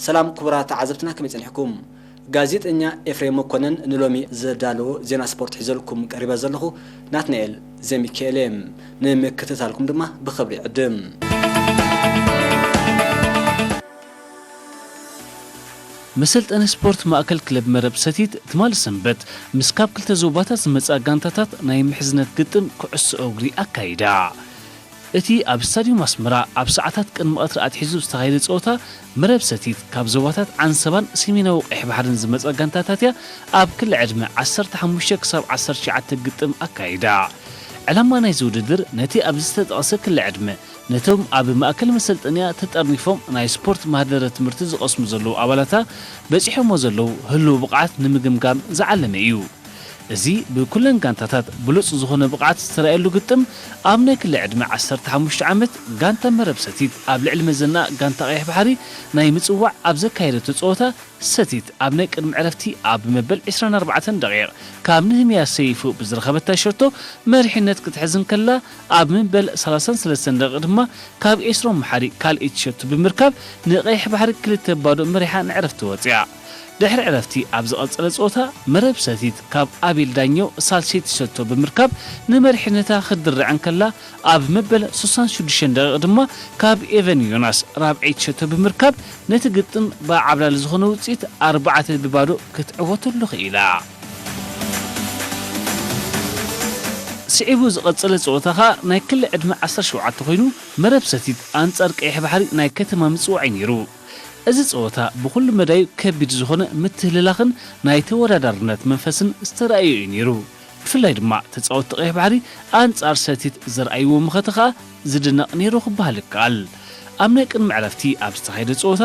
ሰላም ክቡራት ተዓዘብትና፣ ከመይ ጸኒሕኩም? ጋዜጠኛ ኤፍሬም መኮነን ንሎሚ ዘዳለዎ ዜና ስፖርት ሒዘልኩም ቀሪበ ዘለኹ ናትናኤል ዘሚካኤል እየ። ንምክትታልኩም ድማ ብኽብሪ ይዕድም። መሰልጠኒ ስፖርት ማእከል ክለብ መረብ ሰቲት ትማሊ ሰንበት ምስ ካብ ክልተ ዞባታት ዝመጻ ጋንታታት ናይ ምሕዝነት ግጥም ኩዕሶ እግሪ ኣካይዳ። እቲ ኣብ ስታድዩም ኣስመራ ኣብ ሰዓታት ቅድሚ ቀትሪ ኣትሒዙ ዝተኻየደ ጸወታ፣ መረብ ሰቲት ካብ ዞባታት ዓንሰባን ሰሜናዊ ቀይሕ ባሕርን ዝመጸ ጋንታታት እያ ኣብ ክሊ ዕድመ ዓሰርተ ሓሙሽተ ክሳብ ዓሰርተ ትሽዓተ ግጥም ኣካይዳ። ዕላማ ናይዚ ውድድር ነቲ ኣብዚ ዝተጠቕሰ ክሊ ዕድመ ነቶም ኣብ ማእከል መሰልጠንያ ተጠርኒፎም ናይ ስፖርት ማህደረ ትምህርቲ ዝቐስሙ ዘለዉ ኣባላታ በጺሖሞ ዘለዉ ህልው ብቕዓት ንምግምጋም ዝዓለመ እዩ። እዚ ብኩለን ጋንታታት ብሉጽ ዝኾነ ብቕዓት ዝተራእየሉ ግጥም፣ ኣብ ናይ ክሊ ዕድመ ዓሰርተ ሓሙሽተ ዓመት ጋንታ መረብ ሰቲት ኣብ ልዕሊ መዘና ጋንታ ቀይሕ ባሕሪ ናይ ምጽዋዕ ኣብ ዘካየደቶ ጸወታ፣ ሰቲት ኣብ ናይ ቅድሚ ዕረፍቲ ኣብ መበል ዕስራን ኣርባዕተን ደቂቕ ካብ ንህምያ ሰይፉ ብዝረኸበታ ሸቶ መሪሕነት ክትሕዝ እንከላ፣ ኣብ መበል ሰላሳን ሰለስተን ደቂቕ ድማ ካብ ኤስሮም መሓሪ ካልኣይቲ ሸቶ ብምርካብ ንቀይሕ ባሕሪ ክልተ ባዶ መሪሓ ንዕረፍቲ ወጺኣ። ድሕሪ ዕረፍቲ ኣብ ዝቐጸለ ጸወታ፣ መረብ ሰቲት ካብ ኣቤል ዳኘው ሳልሰይቲ ሸቶ ብምርካብ ንመሪሕነታ ክትድርዕ እንከላ፣ ኣብ መበል ስሳን ሽዱሽተን ደቂቕ ድማ ካብ ኤቨን ዮናስ ራብዐይቲ ሸቶ ብምርካብ ነቲ ግጥም ብዓብላሊ ዝኾነ ውጽኢት ኣርባዕተ ብባዶ ክትዕወተሉ ክኢላ። ስዒቡ ዝቐጸለ ጸወታ ኸኣ ናይ ክሊ ዕድመ ዓሰርተ ሸውዓተ ኮይኑ፣ መረብ ሰቲት ኣንጻር ቀይሕ ባሕሪ ናይ ከተማ ምጽዋዕ እዩ ነይሩ። እዚ ጸወታ ብኹሉ መዳዩ ከቢድ ዝኾነ ምትህልላኽን ናይ ተወዳዳርነት መንፈስን ዝተራእዮ እዩ ነይሩ። ብፍላይ ድማ ተጻወትቲ ቀይሕ ባሕሪ ኣንጻር ሰቲት ዘርኣይዎ መኸተ ኸኣ ዝድነቕ ነይሩ ክበሃል ይከኣል። ኣብ ናይ ቅድሚ ዕረፍቲ ኣብ ዝተኻየደ ጸወታ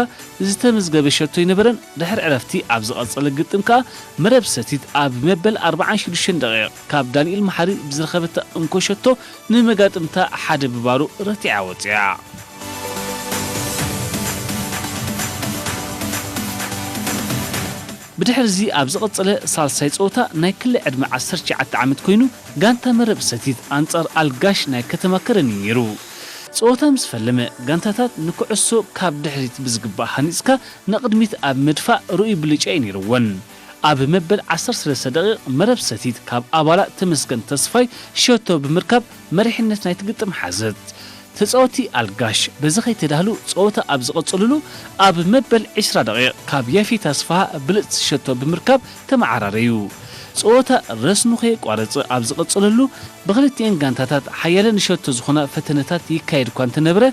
ዝተመዝገበ ሸቶ ኣይነበረን። ድሕሪ ዕረፍቲ ኣብ ዝቐጸለ ግጥም ከኣ መረብ ሰቲት ኣብ መበል ኣርባዓን ሽዱሽተን ደቂቕ ካብ ዳንኤል መሓሪ ብዝረኸበታ እንኮ ሸቶ ንመጋጥምታ ሓደ ብባዶ ረቲዓ ወጺኣ። ብድሕርዚ ኣብ ዝቐጸለ ሳልሳይ ጸወታ ናይ ክሊ ዕድመ ዓሰርተ ትሽዓተ ዓመት ኮይኑ ጋንታ መረብ ሰቲት ኣንጻር ኣልጋሽ ናይ ከተማ ከረን እዩ ነይሩ። ጸወታ ምስ ፈለመ ጋንታታት ንኩዕሶ ካብ ድሕሪት ብዝግባእ ሃኒጽካ ንቕድሚት ኣብ ምድፋእ ርኡይ ብልጫ እዩ ነይርወን። ኣብ መበል ዓሰርተ ሰለስተ ደቂቕ መረብ ሰቲት ካብ ኣባላ ተመስገን ተስፋይ ሸቶ ብምርካብ መሪሕነት ናይቲ ግጥም ሓዘት። ተጻወቲ ኣልጋሽ በዚ ከይተዳህሉ ጸወታ ኣብ ዝቐጸሉሉ ኣብ መበል ዕስራ ደቂቕ ካብ ያፌት ኣስፍሃ ብልጽቲ ሸቶ ብምርካብ ተመዓራረዩ። ጸወታ ረስኑ ከየቋረጸ ኣብ ዝቐጸለሉ ብኽልቲኤን ጋንታታት ሓያለ ንሸቶ ዝኾና ፈተነታት ይካየድ እኳ እንተነበረ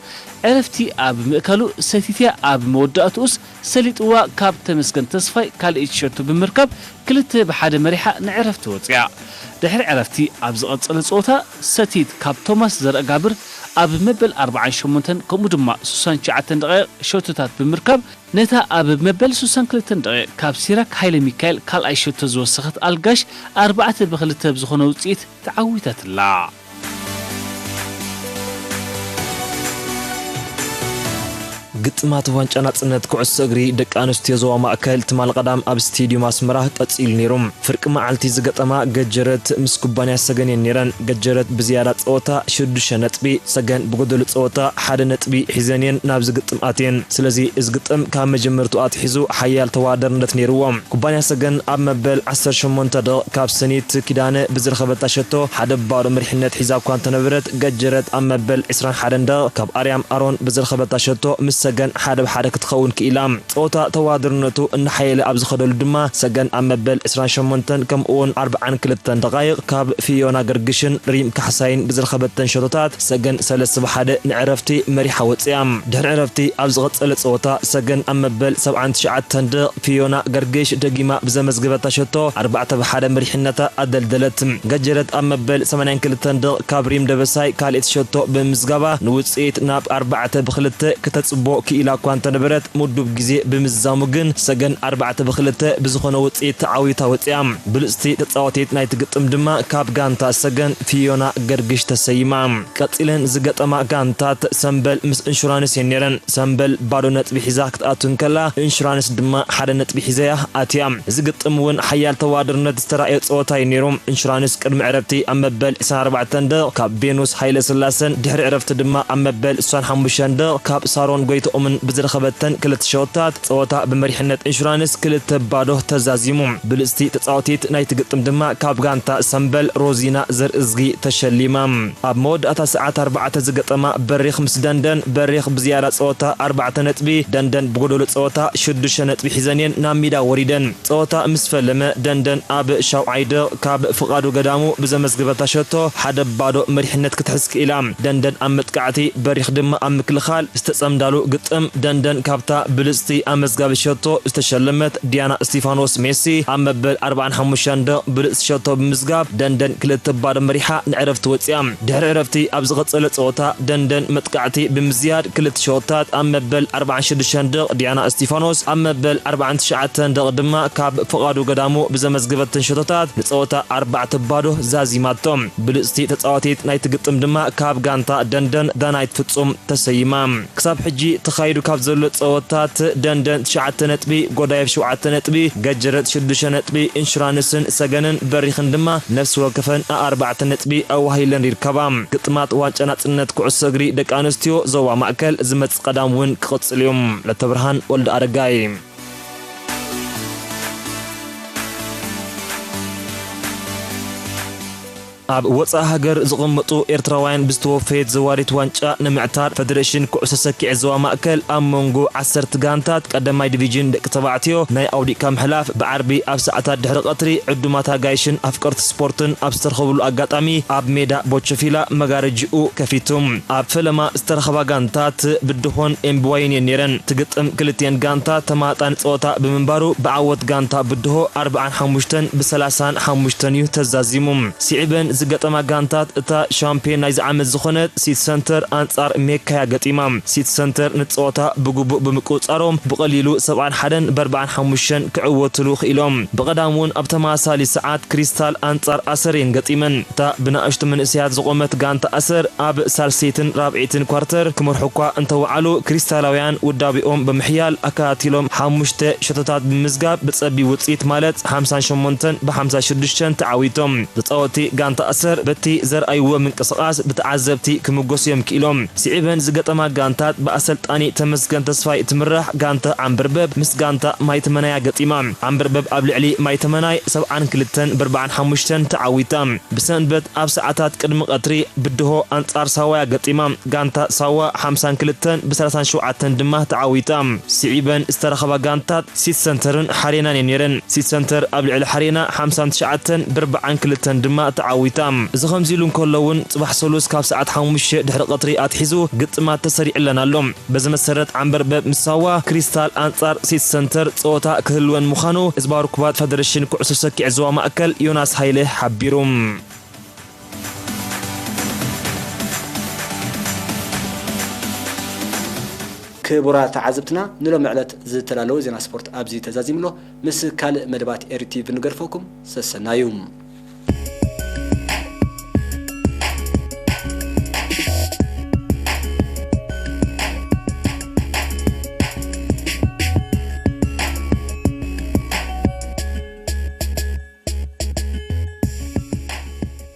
ዕረፍቲ ኣብ ምእካሉ ሰቲትያ ኣብ መወዳእትኡስ ሰሊጥዋ ካብ ተመስገን ተስፋይ ካልኣይቲ ሸቶ ብምርካብ ክልተ ብሓደ መሪሓ ንዕረፍቲ ወጺኣ። ድሕሪ ዕረፍቲ ኣብ ዝቐጸለ ጸወታ ሰቲት ካብ ቶማስ ዘርእጋብር ኣብ መበል ኣርባዓን ሸሞንተን ከምኡ ድማ ስሳን ትሽዓተን ደቂቕ ሸቶታት ብምርካብ ነታ ኣብ መበል ስሳን ክልተን ደቂቕ ካብ ሲራክ ሃይለ ሚካኤል ካልኣይ ሸቶ ዝወሰኸት ኣልጋሽ ኣርባዕተ ብክልተ ብዝኾነ ውጽኢት ተዓዊታትላ። ግጥማት ዋንጫ ናጽነት ኩዕሶ እግሪ ደቂ ኣንስትዮ ዞባ ማእከል ትማል ቀዳም ኣብ ስቴድዩም ኣስመራ ቀጺሉ ነይሩ። ፍርቂ መዓልቲ ዝገጠማ ገጀረት ምስ ኩባንያ ሰገን እየን ነይረን። ገጀረት ብዝያዳ ጸወታ ሽዱሽተ ነጥቢ፣ ሰገን ብጎደሎ ጸወታ ሓደ ነጥቢ ሒዘን እየን ናብዚ ግጥም ኣትየን። ስለዚ እዚ ግጥም ካብ መጀመርትኡ ኣትሒዙ ሓያል ተወዳዳርነት ነይርዎ። ኩባንያ ሰገን ኣብ መበል ዓሰርተ ሸሞንተ ደቕ ካብ ሰኒት ኪዳነ ብዝረኸበታ ሸቶ ሓደ ባዶ መሪሕነት ሒዛ እኳ እንተነበረት፣ ገጀረት ኣብ መበል ዕስራን ሓደን ደቕ ካብ ኣርያም ኣሮን ብዝረኸበታ ሸቶ ምስ ሰገን ሓደ ብሓደ ክትኸውን ክኢላ። ጸወታ ተወዳዳርነቱ እናሓየለ ኣብ ዝኸደሉ ድማ፣ ሰገን ኣብ መበል ዕስራን ሸሞንተን ከምኡውን ኣርብዓን ክልተን ደቓይቕ ካብ ፊዮና ገርግሽን ሪም ካሕሳይን ብዝረኸበተን ሸቶታት ሰገን ሰለስተ ብሓደ ንዕረፍቲ መሪሓ ወጺኣ። ድሕሪ ዕረፍቲ ኣብ ዝቐጸለ ጸወታ፣ ሰገን ኣብ መበል ሰብዓን ትሽዓተን ደቕ ፊዮና ገርግሽ ደጊማ ብዘመዝገበታ ሸቶ ኣርባዕተ ብሓደ መሪሕነታ ኣደልደለት። ገጀረት ኣብ መበል ሰማንያን ክልተን ደቕ ካብ ሪም ደበሳይ ካልኣይቲ ሸቶ ብምምዝጋባ ንውጽኢት ናብ ኣርባዕተ ብክልተ ከተጽቦ ክኢላ እኳ እንተነበረት፣ ምዱብ ግዜ ብምዝዛሙ ግን ሰገን ኣርባዕተ ብክልተ ብዝኾነ ውጽኢት ተዓዊታ ወጺኣ። ብልጽቲ ተጻዋቲት ናይቲ ግጥም ድማ ካብ ጋንታ ሰገን ፊዮና ገርግሽ ተሰይማ። ቀጺለን ዝገጠማ ጋንታት ሰምበል ምስ ኢንሹራንስ እየን ነይረን። ሰምበል ባዶ ነጥቢ ሒዛ ክትኣቱ እንከላ፣ ኢንሹራንስ ድማ ሓደ ነጥቢ ሒዘያ ኣትያ። እዚ ግጥም እውን ሓያል ተወዳዳርነት ዝተራእዮ ጸወታ እዩ ነይሩ። ኢንሹራንስ ቅድሚ ዕረፍቲ ኣብ መበል ዕስራን ኣርባዕተን ደቕ ካብ ቬኑስ ሃይለ ስላሰን ድሕሪ ዕረፍቲ ድማ ኣብ መበል ስሳን ሓሙሽተን ደቕ ካብ ሳሮን ጎይቶ ኦምን ብዝረኸበተን ክልተ ሸወታት ጸወታ ብመሪሕነት ኢንሹራንስ ክልተ ባዶ ተዛዚሙ። ብልጽቲ ተጻወቲት ናይቲ ግጥም ድማ ካብ ጋንታ ሰምበል ሮዚና ዘርእዝጊ ተሸሊማ። ኣብ መወዳእታ ሰዓት ኣርባዕተ ዝገጠማ በሪኽ ምስ ደንደን፣ በሪኽ ብዝያዳ ጸወታ ኣርባዕተ ነጥቢ፣ ደንደን ብጎደሎ ጸወታ ሽዱሽተ ነጥቢ ሒዘን እየን ናብ ሜዳ ወሪደን። ጸወታ ምስ ፈለመ ደንደን ኣብ ሻውዓይ ደቕ ካብ ፍቓዱ ገዳሙ ብዘመዝገበታ ሸቶ ሓደ ባዶ መሪሕነት ክትሕዝ ክኢላ። ደንደን ኣብ መጥቃዕቲ፣ በሪኽ ድማ ኣብ ምክልኻል ዝተጸምዳሉ ግጥም፣ ደንደን ካብታ ብልጽቲ ኣመዝጋቢ ሸቶ ዝተሸለመት ዲያና እስቲፋኖስ ሜሲ ኣብ መበል ኣርባዓን ሓሙሽተን ደቕ ብልጽቲ ሸቶ ብምዝጋብ ደንደን ክልተ ባዶ መሪሓ ንዕረፍቲ ወጺኣ። ድሕሪ ዕረፍቲ ኣብ ዝቐጸለ ጸወታ ደንደን መጥቃዕቲ ብምዝያድ ክልተ ሸወታት ኣብ መበል ኣርባዓን ሽዱሽተን ደቕ ዲያና እስቲፋኖስ ኣብ መበል ኣርባዓን ትሽዓተን ደቕ ድማ ካብ ፍቓዱ ገዳሙ ብዘመዝገበተን ሸቶታት ንጸወታ ኣርባዕተ ባዶ ዛዚማቶም። ብልጽቲ ተጻዋቲት ናይቲ ግጥም ድማ ካብ ጋንታ ደንደን ዳናይት ፍጹም ተሰይማ። ክሳብ ሕጂ ተኻይዱ ካብ ዘሎ ጸወታት ደንደን ትሽዓተ ነጥቢ፣ ጎዳየፍ ሸውዓተ ነጥቢ፣ ገጀረት ሽዱሽተ ነጥቢ፣ ኢንሹራንስን ሰገንን በሪኽን ድማ ነፍሲ ወከፈን ኣርባዕተ ነጥቢ ኣዋሂለን ይርከባ። ግጥማት ዋንጫ ናጽነት ኩዕሶ እግሪ ደቂ ኣንስትዮ ዞባ ማእከል ዝመጽእ ቀዳም እውን ክቕጽል እዩ። ለተብርሃን ወልደ ኣረጋይ። ኣብ ወጻኢ ሃገር ዝቕመጡ ኤርትራውያን ብዝተወፈየት ዘዋሪት ዋንጫ ንምዕታር ፈደሬሽን ኩዕሶ ሰኪዕ ዞባ ማእከል ኣብ መንጎ ዓሰርተ ጋንታት ቀዳማይ ዲቪዥን ደቂ ተባዕትዮ ናይ ኣውዲቕካ ምሕላፍ ብዓርቢ ኣብ ሰዓታት ድሕሪ ቀትሪ ዕዱማት ኣጋይሽን ኣፍቀርቲ ስፖርትን ኣብ ዝተረኸብሉ ኣጋጣሚ ኣብ ሜዳ ቦቸፊላ መጋረጅኡ ከፊቱ። ኣብ ፈለማ ዝተረኸባ ጋንታት ብድሆን ኤምቢዋይን እየን ነይረን። ትግጥም ክልቲኤን ጋንታ ተማጣኒ ጸወታ ብምንባሩ ብዓወት ጋንታ ብድሆ ኣርብዓን ሓሙሽተን ብሰላሳን ሓሙሽተን እዩ ተዛዚሙ። ስዒበን ዝገጠማ ጋንታት እታ ሻምፒዮን ናይዚ ዓመት ዝኾነት ሲቲ ሰንተር ኣንጻር ሜካያ ገጢማ። ሲቲ ሰንተር ንጸወታ ብግቡእ ብምቁጽጻሮም ብቐሊሉ ሰብዓን ሓደን ብኣርብዓን ሓሙሽተን ክዕወትሉ ክኢሎም። ብቐዳም እውን ኣብ ተመሳሳሊ ሰዓት ክሪስታል ኣንጻር ኣሰር እየን ገጢመን። እታ ብንኣሽቱ መንእሰያት ዝቖመት ጋንታ ኣሰር ኣብ ሳልሰይትን ራብዐይትን ኳርተር ክመርሑ እኳ እንተወዓሉ፣ ክሪስታላውያን ውዳቤኦም ብምሕያል ኣከታቲሎም ሓሙሽተ ሸቶታት ብምዝጋብ ብጸቢብ ውጽኢት ማለት ሓምሳን ሸሞንተን ብሓምሳ ሽዱሽተን ተዓዊቶም። ተጻወቲ ጋንታ ኣሰር በቲ ዘርኣይዎ ምንቅስቓስ ብተዓዘብቲ ክምጎሱ እዮም ክኢሎም። ስዒበን ዝገጠማ ጋንታት ብኣሰልጣኒ ተመስገን ተስፋይ እትምራሕ ጋንታ ዓንበርበብ ምስ ጋንታ ማይተመናያ ገጢማ። ዓንበርበብ ኣብ ልዕሊ ማይተመናይ ሰብዓን ክልተን ብኣርብዓን ሓሙሽተን ተዓዊታ። ብሰንበት ኣብ ሰዓታት ቅድሚ ቀትሪ ብድሆ ኣንጻር ሳዋ እያ ገጢማ። ጋንታ ሳዋ ሓምሳን ክልተን ብሰላሳን ሸውዓተን ድማ ተዓዊታ። ስዒበን ዝተረኸባ ጋንታት ሲቲ ሰንተርን ሓሬናን እየን ነይረን። ሲቲ ሰንተር ኣብ ልዕሊ ሓሬና ሓምሳን ትሽዓተን ብኣርብዓን ክልተን ድማ ተዓዊታ። እዚ ከምዚ ኢሉ እንከሎ እውን፣ ጽባሕ ሰሉስ ካብ ሰዓት ሓሙሽተ ድሕሪ ቀትሪ ኣትሒዙ ግጥማት ተሰሪዕለን ኣሎ። በዚ መሰረት፣ ዓንበርበብ ምስ ሳዋ፣ ክሪስታል ኣንጻር ሲቲ ሰንተር ጸወታ ክህልወን ምዃኑ ህዝባዊ ርክባት ፈደረሽን ኩዕሶ ሰኪዕ ዞባ ማእከል ዮናስ ሃይለ ሓቢሩ። ክቡራት ተዓዘብትና፣ ንሎሚ ዕለት ዝተላለዉ ዜና ስፖርት ኣብዚ ተዛዚሙ ኣሎ። ምስ ካልእ መደባት ኤሪ ቲቪ ንገድፈኩም። ሰሰናዩ።